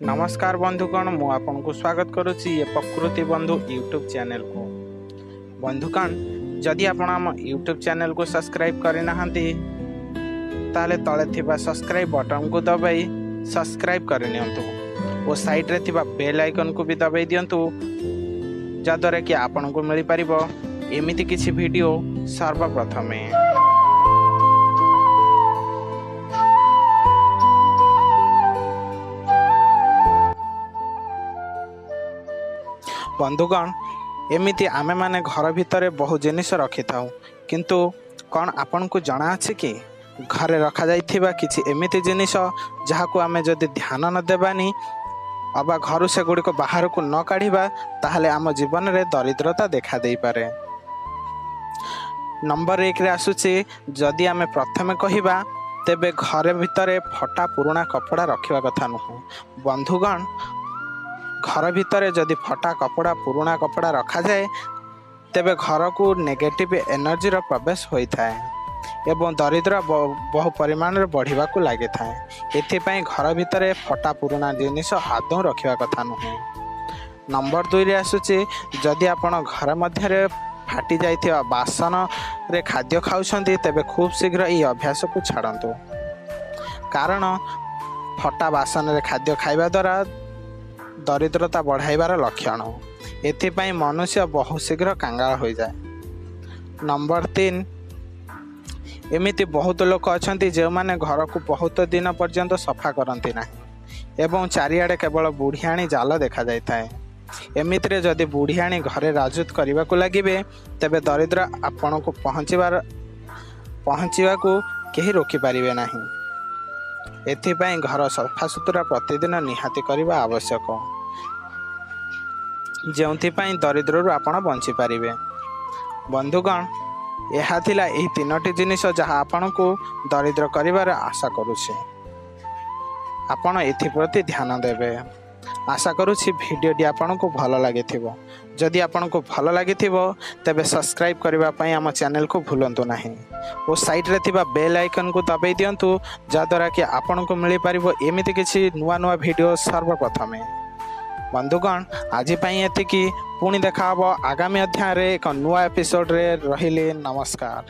ନମସ୍କାର ବନ୍ଧୁଗଣ, ମୁଁ ଆପଣଙ୍କୁ ସ୍ୱାଗତ କରୁଛି ଏ ପ୍ରକୃତି ବନ୍ଧୁ ୟୁଟ୍ୟୁବ୍ ଚ୍ୟାନେଲକୁ। ବନ୍ଧୁଗଣ, ଯଦି ଆପଣ ଆମ ୟୁଟ୍ୟୁବ୍ ଚ୍ୟାନେଲକୁ ସବସ୍କ୍ରାଇବ୍ କରିନାହାନ୍ତି, ତାହେଲେ ତଳେ ଥିବା ସବସ୍କ୍ରାଇବ୍ ବଟନକୁ ଦବାଇ ସବସ୍କ୍ରାଇବ୍ କରିନିଅନ୍ତୁ ଓ ସାଇଡ଼୍ରେ ଥିବା ବେଲ୍ ଆଇକନ୍କୁ ବି ଦବାଇ ଦିଅନ୍ତୁ, ଯାହାଦ୍ୱାରା କି ଆପଣଙ୍କୁ ମିଳିପାରିବ ଏମିତି କିଛି ଭିଡ଼ିଓ ସର୍ବପ୍ରଥମେ। ବନ୍ଧୁଗଣ, ଏମିତି ଆମେମାନେ ଘର ଭିତରେ ବହୁ ଜିନିଷ ରଖିଥାଉ, କିନ୍ତୁ କ'ଣ ଆପଣଙ୍କୁ ଜଣାଅଛି କି ଘରେ ରଖାଯାଇଥିବା କିଛି ଏମିତି ଜିନିଷ ଯାହାକୁ ଆମେ ଯଦି ଧ୍ୟାନ ନ ଦେବାନି ଅବା ଘରୁ ସେଗୁଡ଼ିକ ବାହାରକୁ ନ କାଢ଼ିବା, ତାହେଲେ ଆମ ଜୀବନରେ ଦରିଦ୍ରତା ଦେଖା ଦେଇପାରେ। ନମ୍ବର 1ରେ ଆସୁଛି, ଯଦି ଆମେ ପ୍ରଥମେ କହିବା ତେବେ ଘରେ ଭିତରେ ଫଟା ପୁରୁଣା କପଡ଼ା ରଖିବା କଥା ନୁହଁ। ବନ୍ଧୁଗଣ, ଘର ଭିତରେ ଯଦି ଫଟା କପଡ଼ା ପୁରୁଣା କପଡ଼ା ରଖାଯାଏ, ତେବେ ଘରକୁ ନେଗେଟିଭ୍ ଏନର୍ଜିର ପ୍ରବେଶ ହୋଇଥାଏ ଏବଂ ଦରିଦ୍ର ବହୁ ପରିମାଣରେ ବଢ଼ିବାକୁ ଲାଗିଥାଏ। ଏଥିପାଇଁ ଘର ଭିତରେ ଫଟା ପୁରୁଣା ଜିନିଷ ଆଦୌ ରଖିବା କଥା ନୁହେଁ। ନମ୍ବର 2ରେ ଆସୁଛି, ଯଦି ଆପଣ ଘର ମଧ୍ୟରେ ଫାଟି ଯାଇଥିବା ବାସନରେ ଖାଦ୍ୟ ଖାଉଛନ୍ତି, ତେବେ ଖୁବ୍ ଶୀଘ୍ର ଏହି ଅଭ୍ୟାସକୁ ଛାଡ଼ନ୍ତୁ, କାରଣ ଫଟା ବାସନରେ ଖାଦ୍ୟ ଖାଇବା ଦ୍ୱାରା ଦରିଦ୍ରତା ବଢ଼ାଇବାର ଲକ୍ଷଣ। ଏଥିପାଇଁ ମନୁଷ୍ୟ ବହୁ ଶୀଘ୍ର କାଙ୍ଗାଳ ହୋଇଯାଏ। ନମ୍ବର 3, ଏମିତି ବହୁତ ଲୋକ ଅଛନ୍ତି ଯେଉଁମାନେ ଘରକୁ ବହୁତ ଦିନ ପର୍ଯ୍ୟନ୍ତ ସଫା କରନ୍ତି ନାହିଁ ଏବଂ ଚାରିଆଡ଼େ କେବଳ ବୁଢ଼ିଆଣୀ ଜାଲ ଦେଖାଯାଇଥାଏ। ଏମିତିରେ ଯଦି ବୁଢ଼ିଆଣୀ ଘରେ ରାଜୁତ କରିବାକୁ ଲାଗିବେ, ତେବେ ଦରିଦ୍ର ଆପଣଙ୍କୁ ପହଞ୍ଚିବାକୁ କେହି ରୋକିପାରିବେ ନାହିଁ। ଏଥିପାଇଁ ଘର ସଫାସୁତୁରା ପ୍ରତିଦିନ ନିହାତି କରିବା ଆବଶ୍ୟକ, ଯେଉଁଥିପାଇଁ ଦରିଦ୍ରରୁ ଆପଣ ବଞ୍ଚିପାରିବେ। ବନ୍ଧୁଗଣ, ଏହା ଥିଲା ଏହି 3ଟି ଜିନିଷ ଯାହା ଆପଣଙ୍କୁ ଦରିଦ୍ର କରିବାର ଆଶା କରୁଛି। ଆପଣ ଏଥିପ୍ରତି ଧ୍ୟାନ ଦେବେ। ଆଶା କରୁଛି ଭିଡ଼ିଓଟି ଆପଣଙ୍କୁ ଭଲ ଲାଗିଥିବ। ଯଦି ଆପଣଙ୍କୁ ଭଲ ଲାଗିଥିବ, ତେବେ ସବସ୍କ୍ରାଇବ୍ କରିବା ପାଇଁ ଆମ ଚ୍ୟାନେଲକୁ ଭୁଲନ୍ତୁ ନାହିଁ ଓ ସାଇଡ଼୍ରେ ଥିବା ବେଲ୍ ଆଇକନ୍କୁ ଦବାଇ ଦିଅନ୍ତୁ, ଯାହାଦ୍ୱାରା କି ଆପଣଙ୍କୁ ମିଳିପାରିବ ଏମିତି କିଛି ନୂଆ ନୂଆ ଭିଡ଼ିଓ ସର୍ବପ୍ରଥମେ। ବନ୍ଧୁଗଣ, ଆଜି ପାଇଁ ଏତିକି। ପୁଣି ଦେଖା ହେବ ଆଗାମୀ ଅଧ୍ୟାୟରେ ଏକ ନୂଆ ଏପିସୋଡ଼ରେ। ରହିଲି, ନମସ୍କାର।